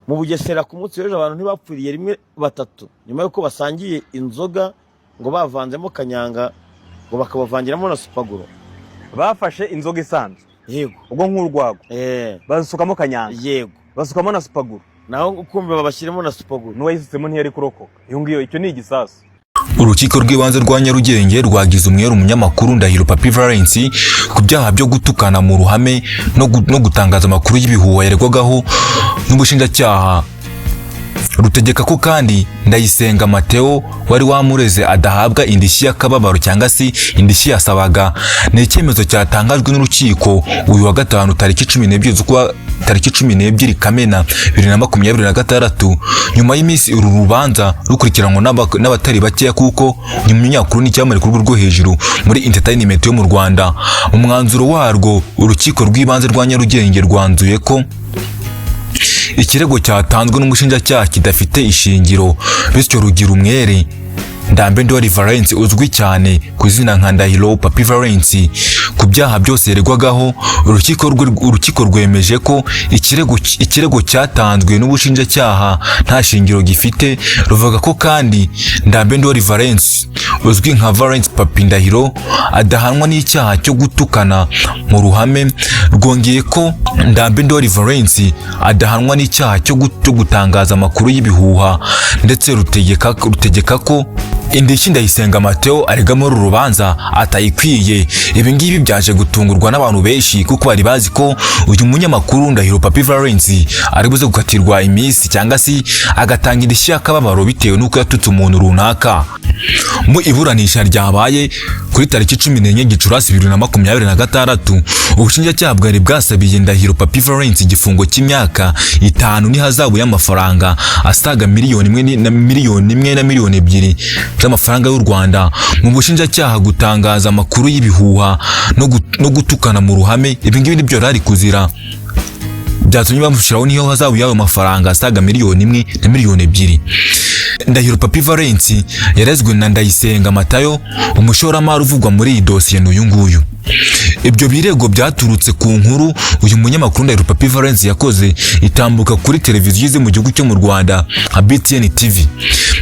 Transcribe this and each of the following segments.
Mu Bugesera ku munsi w'ejo abantu ntibapfiriye rimwe batatu, nyuma y'uko basangiye inzoga ngo bavanzemo kanyanga, ngo bakabavangiramo na supaguro. Bafashe inzoga isanzwe, ubwo nk'urwagwa, bazisukamo kanyanga, basukamo na supaguru. Naho ukumva babashyiramo na supaguro. N'uwayisutsemo ntiyari kurokoka iyo ngiyo. Icyo ni igisasu. Urukiko rw'ibanze rwa Nyarugenge rwagize umwere umunyamakuru Ndahiro Papi Valens ku byaha byo gutukana mu ruhame no gutangaza amakuru y'ibihuha yaregwagaho n'ubushinjacyaha. Rutegeka ko kandi Ndayisenga Mateo wari wamureze adahabwa indishyi y'akababaro cyangwa se indishyi yasabaga. Ni icyemezo cyatangajwe n'urukiko uyu wa gatanu tariki 12 z'ukwa tariki 12 Kamena 2026, nyuma y'iminsi uru rubanza rukurikiranwa n'abatari bakeya, kuko ni umunyamakuru n'icyamamare ku rwego rwo hejuru muri entertainment yo mu Rwanda. Mu mwanzuro warwo, urukiko rw'ibanze rwa Nyarugenge rwanzuye ko ikirego cyatanzwe n'umushinjacyaha kidafite ishingiro, bityo rugira umwere Ndambe Ndori Valens uzwi cyane ku izina nka Ndahiro Papi Valens ku byaha byose yaregwagaho. Urukiko rwemeje ko ikirego cyatanzwe n'ubushinjacyaha nta shingiro gifite. Ruvuga ko kandi Ndambe Ndori Valens uzwi nka Valens Papi Ndahiro adahanwa n'icyaha cyo gutukana mu ruhame. Rwongeye ko Ndambe Ndori Valens adahanwa n'icyaha cyo gutangaza amakuru y'ibihuha, ndetse rutegeka ko indishyi Ndayisenga Mateo arega muri uru rubanza atayikwiye. Ibi ngibi byaje gutungurwa n'abantu benshi, kuko bari bazi ko uyu munyamakuru Ndahiro Papi Valens ari buze gukatirwa iminsi cyangwa se agatanga indishyi y'akababaro bitewe n'uko yatutse umuntu runaka. Mu iburanisha ryabaye kuri tariki 14 Gicurasi 2026, ubushinjacyaha bwari bwasabiye Ndahiro Papi Valens igifungo cy'imyaka 5 n'ihazabu y'amafaranga asaga miliyoni 1 na miliyoni 1 na miliyoni 2 z'amafaranga y'u Rwanda. Mu bushinjacyaha, gutangaza amakuru y'ibihuha no gutukana mu ruhame, ibi ngibi nibyo yari ari kuzira byatumye bamushyiraho niyo hazabu y'ayo mafaranga asaga miliyoni 1 na miliyoni 2. Ndahiro Papi Valens yarezwe na Ndayisenga Matayo, umushoramari uvugwa muri iyi dosiye n'uyu nguyu. Ibyo birego byaturutse ku nkuru uyu munyamakuru Ndahiro Papi Valens yakoze itambuka kuri televiziyo izi mu gihugu cyo mu Rwanda nka BTN TV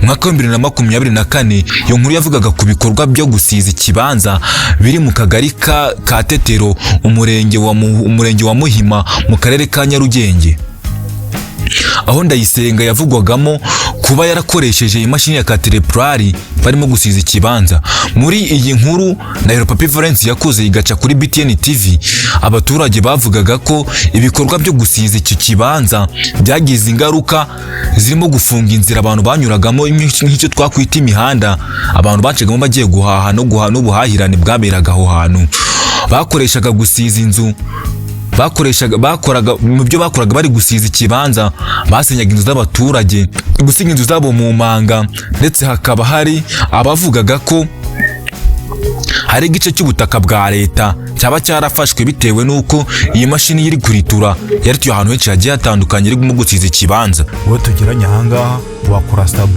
mu mwaka wa 2024. Iyo nkuru yavugaga ku bikorwa byo gusiza ikibanza biri mu kagari ka Tetero, umurenge wa Muhima, mu karere ka Nyarugenge, aho Ndayisenga yavugwagamo kuba yarakoresheje imashini ya Caterpillar barimo gusiza ikibanza. Muri iyi nkuru Ndahiro Papi Valens yakoze igaca kuri BTN TV, abaturage bavugaga ko ibikorwa byo gusiza iki kibanza byagize ingaruka zirimo gufunga inzira abantu banyuragamo, nk'icyo twakwita imihanda abantu bacagamo bagiye guhaha no guha n'ubuhahirane bwaberaga aho hantu. Bakoreshaga gusiza inzu bakoreshaga bakoraga mu byo bakoraga bari gusiza ikibanza, basenyaga inzu z'abaturage, gusiga inzu zabo mu manga, ndetse hakaba hari abavugaga ko hari igice cy'ubutaka bwa leta cyaba cyarafashwe bitewe n'uko iyi mashini iri kuritura yarituye ahantu henshi hagiye hatandukanye irimo gusiza ikibanza. Wowe tugeranye ahangaha, wakora sub,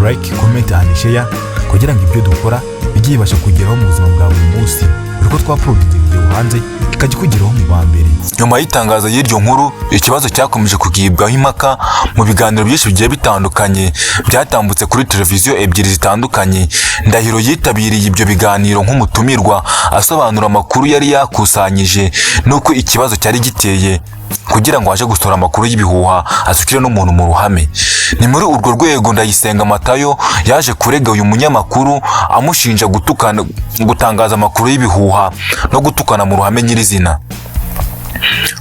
like, comment and share kugira ngo ibyo dukora bijye bibasha kugeraho mu buzima bwa buri munsi. Buri uko twauploadinze video hanze, ikajya ikugeraho mu ba mbere. Nyuma y'itangazo y'iryo nkuru, ikibazo cyakomeje kugibwaho impaka mu biganiro byinshi bigiye bitandukanye byatambutse kuri televiziyo ebyiri zitandukanye. Ndahiro yitabiriye ibyo biganiro nk'umutumirwa, asobanura amakuru yari yakusanyije n'uko ikibazo cyari giteye kugira ngo aje gusohora amakuru y'ibihuha asukire n'umuntu mu ruhame. Ni muri urwo rwego Ndayisenga Matayo yaje kurega uyu munyamakuru, amushinja gutukana, gutangaza amakuru y'ibihuha no gutukana mu ruhame nyirizina.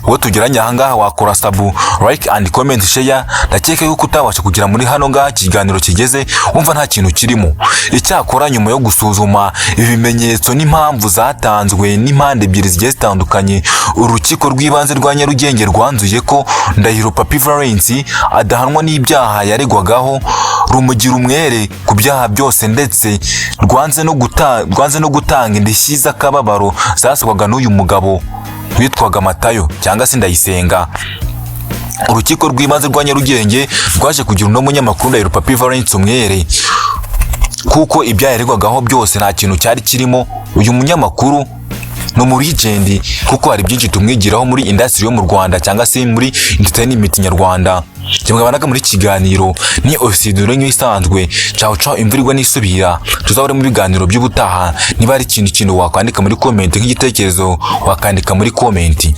Ubwo tugeranye ahangaha, wakora sub, like and comment, share. Ndakeka yuko utabasha kugera muri hano ngaha ikiganiro kigeze wumva nta kintu kirimo. Icyakora, nyuma yo gusuzuma ibimenyetso n'impamvu zatanzwe n'impande ebyiri zigiye zitandukanye, urukiko rw'ibanze rwa Nyarugenge rwanzuye ko Ndahiro Papi Valens adahanwa n'ibyaha yaregwagaho, rumugira umwere ku byaha byose, ndetse rwanze no gutanga indishyi z'akababaro zasabwaga n'uyu mugabo witwaga Matayo cyangwa se Ndayisenga. Urukiko rw'ibanze rwa Nyarugenge rwaje kugira uno munyamakuru Ndahiro Papi Valens umwere, kuko ibyaha yaregwagaho byose nta kintu cyari kirimo. Uyu munyamakuru Ni umu legend, kuko hari byinshi tumwigiraho muri industry yo mu Rwanda cyangwa se muri entertainment nyarwanda. Mwabanaga muri kiganiro ni Osiduro nk'ibisanzwe. Ciao ciao, imvura igwa n'isubira, tuzahore mu biganiro by'ubutaha. Niba hari ikintu wakwandika muri comment nk'igitekerezo, wakandika muri comment.